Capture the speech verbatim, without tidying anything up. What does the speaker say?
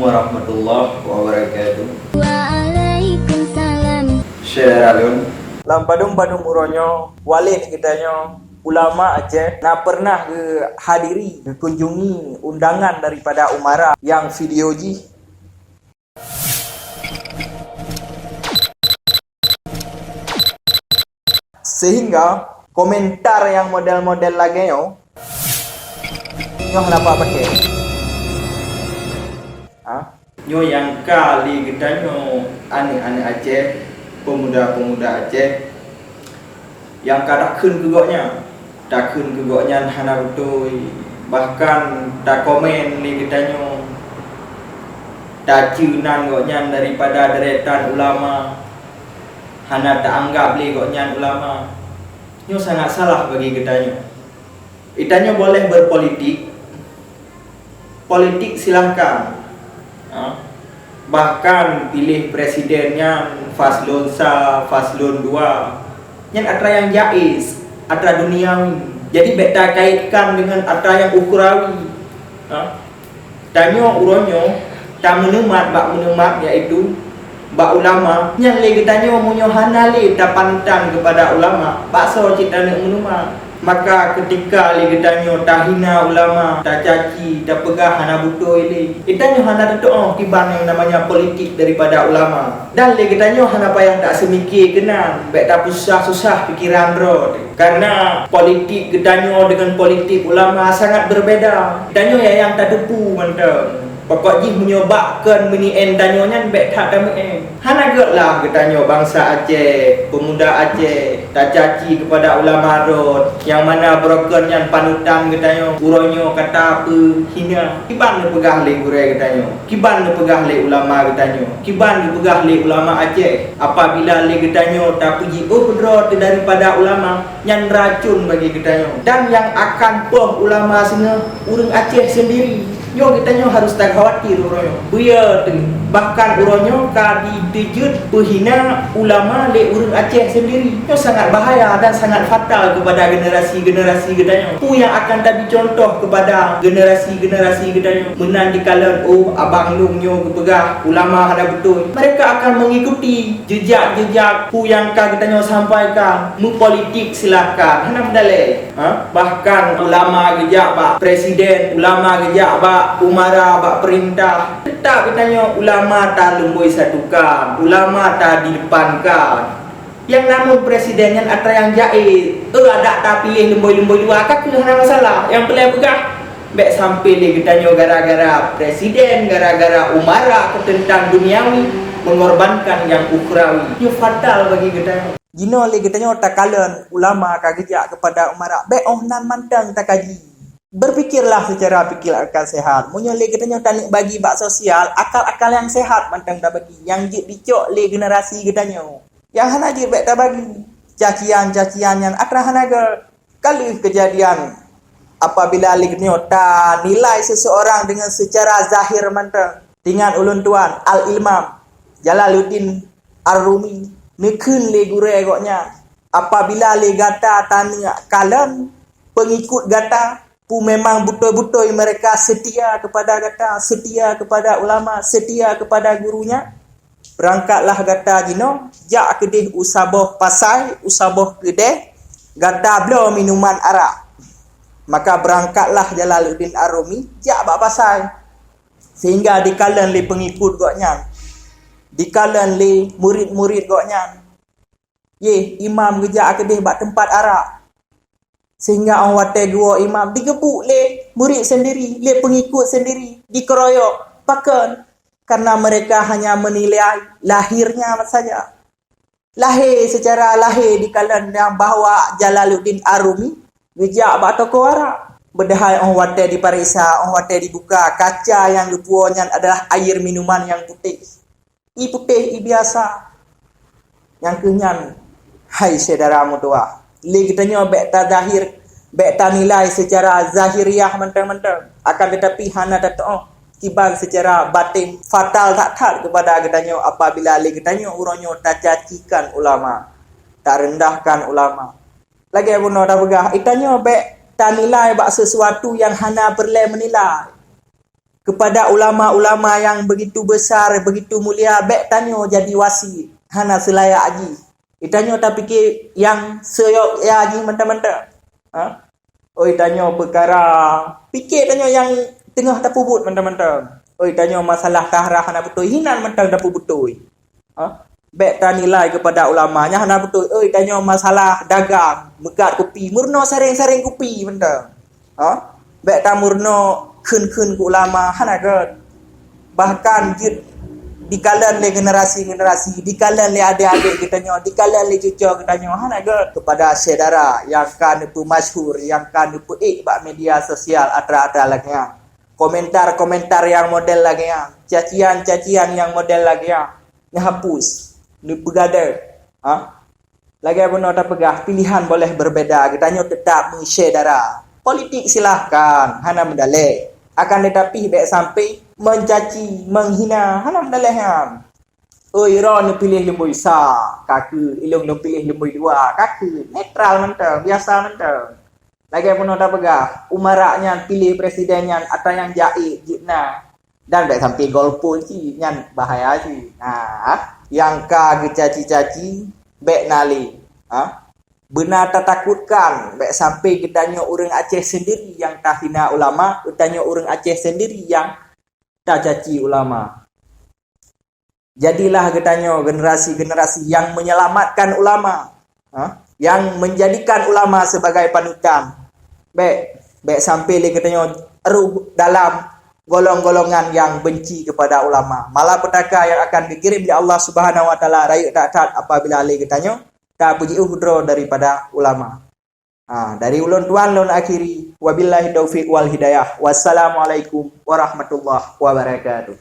Warahmatullahi wabarakatuh. Waalaikumsalam. Syedara lôn. Lam padum-padum uroe nyoe, walid geutanyoe, ulama Aceh, na pernah geuhadiri, geukunjungi undangan daripada umara nyang video jih. Sehingga komentar nyang model-model lagée nyoe, nyoe hana pat paké. Ha? Nyoe nyang ka lé geutanyoe aneuëk-aneuëk Aceh, pemuda-pemuda Aceh, nyang ka takheun keu gobnyan. Takheun keu gobnyan hana beutôi, bahkan takomen lé geutanyoe, taceunan gobnyan daripada deretan ulama, hana taanggab lé gobnyan ulama. Nyoe sangat salah bagi geutanyoe. Geutanyoe boleh berpolitik, politik silahkan. Ha? Bahkan piléh presiden nyan paslon sa, paslon dua. Nyan atra nyang jaiz, atra duniawi. Jadi bék takaitkan dengan atra nyang ukhrawi. Ha? Tanyoe uroe nyoe tameuneumat bak meuneumat, yaitu bak ulama. Nyan lé geutanyoe meunyoe hana lé tapantan keupada ulama, bak soe cit taneuk meuneumat? Maka keutika lé geutanyoe tahina ulama, tacaci, tapeugah hana beutôi lé, geutanyoe hana teutuoh kiban nyang namanya politik daripada ulama. Dan lé geutanyoe hana payah taseumike keunan, bék tapeususah-susah pikeran droe. Karena politik geutanyoe dengan politik ulama sangat berbeda. Geutanyoe nyang tateupeue mantong. Pokok jih meunyoe bak kon meunién tanyoe nyan bék that tameuén. Hana gét lah geutanyoe bansa Aceh, pemuda Aceh, tacaci keupada ulama rot, nyang mana broken nyan panutan geutanyoe, uroe nyoe ka tapeuhina. Kiban neupeugah lé gurée geutanyoe, kiban neupeugah lé ulama geutanyoe, kiban neupeugah lé ulama Aceh, apabila lé geutanyoe tapeujiôh droe daripada ulama, nyan racun bagi geutanyoe. Dan nyang akan poh ulama singoh ureuëng Aceh sendiri. Nyoe geutanyoe harus takhawatir uroe nyoe. Beu yo teuh, bahkan uroe nyoe ka jiteujeuet peuhina ulama lé ureuëng Aceh sendiri. Nyoe sangat bahaya dan sangat fatal kepada generasi-generasi geutanyoe. Peue nyang akan tabi contoh kepada generasi-generasi geutanyoe? Meunan jikalon, oh, abang lôn nyoe geupeugah ulama hana beutôi. Mereka akan mengikuti jejak-jejak peue nyang ka geutanyoe sampaikan. Meupolitik silahkan, hana meudalée. Ha? Bahkan ulama geujak bak presiden, ulama geujak bak umara, bak peurintah. Teutap geutanyoe ulama ta lumboi satukan, ulama ta didepankan. Nyang namun presiden nyan atra nyang jaiz, eu adak tapiléh lumboi-lumboi dua ka keuh hana masalah. Nyang peulai peugah, bék sampai lé geutanyoe gara-gara presiden, gara-gara umara keu teuntang duniawi mengorbankan nyang ukhrawi. Nyoe fatal bagi geutanyoe. Jinoe lé geutanyoe takalon ulama ka geujak keupada umara, bék óh nan mantong takaji. Berpikirlah secara pikir akal sehat. Meunyoe lé geutanyoe taneuk bagi bak sosial, akal-akal nyang sehat mantong tabagi, nyang jeuet dicok lé generasi geutanyoe. Nyang hana jeuet bék tabagi. Cacian-cacian nyan atra hana gét. Ka lheueh keujadian apabila lé geutanyoe tanilai seseorang dengan secara zahir mantong. Ingat ulôn tuan, Al-Imam Jalaluddin Ar-Rumi neukheun lé gurée gobnyan, apabila lé gata taneuk kalon peungikut gata, peue memang beutôi-beutôi mereka setia kepada gata, setia kepada ulama, setia kepada gurunya, beurangkatlah gata jinoe jak keudeh u saboh pasai, u saboh keudeh, gata bloe minuman arak. Maka beurangkatlah Jalaluddin Ar-Rumi jak bak pasai, sehingga dikalon lé peungikut gobnyan, dikalon lé murit-murit gobnyan. Yeh, imam geujak keudeh bak teumpat arak. Sehingga óh watée geuwoe imam, digeubuk lé murit sendiri, lé peungikut sendiri, dikeroyok. Pakon? Karena mereka hanya menilai lahirnya saja. Lahé, secara lahé dikalon nyang bahwa Jalaluddin Ar-Rumi geujak bak toko arak. Padahai óh watée dipareksa, óh watée dibuka, kaca nyang geupuwoe nyan adalah air minuman nyang putéh. Ie putéh, ie biasa. Nyang keuh nyan, hai syedara meutuwah, lé geutanyoe bék tazahir, bék tanilai secara zahiriah mantong-mantong. Akan tetapi hana tatuoh kiban secara batin fatal that-that keupada geutanyoe apabila lé geutanyoe uroe nyoe tacacikan ulama, tarendahkan ulama. Lagée bunoe tapeugah, geutanyoe bék tanilai bak sesuatu nyang hana peureulée meunilai. Kepada ulama-ulama yang begitu besar, begitu mulia, bèk tanyoe jadi wasit, hana seulayak jih. Tanyoe tapike nyang seuyok ya jih mantong-mantong. Ha? Oi, tanyoe peukara, pike tanyoe nyang teungoh tapeubuet mantong-mantong. Oi, tanyoe masalah tahra hana beutôi, hinan mantong tapeubeutôi. Ha? Bèk tanilai kepada ulama, nyan hana beutôi. Oi, tanyoe masalah dagang, meukat kupi, meurunoe sareng-sareng kupi mantong. Ha? Bèk tameurunoe kheun-kheun keu ulama, hana gèt. Bahkan jeuet dikalon lé generasi-generasi, dikalon lé adék-adék geutanyoe, dikalon lé cucoe geutanyoe, hana gèt. Kepada syedara nyang ka neupeumasyhur, nyang ka neupeuék bak media sosial atra-atra lagèe nyan. Komentar-komentar nyang model lagèe nyan, cacian-cacian nyang model lagèe nyan, neuhapus, neupeugadôh. Ha? Lagèe bunoe tapeugah, pilihan boleh berbeda, geutanyoe teutap meusyedara. Politik silahkan, hana meudalèh. Akan teutapi bèk sampai mencaci, menghina, hana meudalèh nyan. Oi, droeneuh piléh lumbôi sa, ka keuh, ilôn lôn piléh lumbôi dua, ka keuh, netral mantong, biasa mantong. Lagèe bunoe tapeugah, umara nyan piléh presiden nyan atra nyang jai jeuet na. Dan bèk sampai golput cit, nyan bahaya cit. Nah, nyang ka geucaci-caci, bèk na lé. Ha? Beuna tatakutkan, bèk sampai geutanyoe ureueng Aceh sendiri nyang tahina ulama, geutanyoe ureueng Aceh sendiri nyang tacaci ulama. Jadilah geutanyoe generasi-generasi nyang menyelamatkan ulama, ha? Nyang menjadikan ulama sebagai panutan. Bèk, bèk sampai lé geutanyoe rôh dalam golong-golongan nyang benci kepada ulama. Malapetaka nyang akan geukirém lé Allah Subhanahu wa Taala rayeuk that-that apabila lé geutanyoe tapeujiôh droe daripada ulama. Ha, dari ulôn tuan lôn akhiri. Wabillahi taufiq wal hidayah. Wassalamualaikum warahmatullahi wabarakatuh.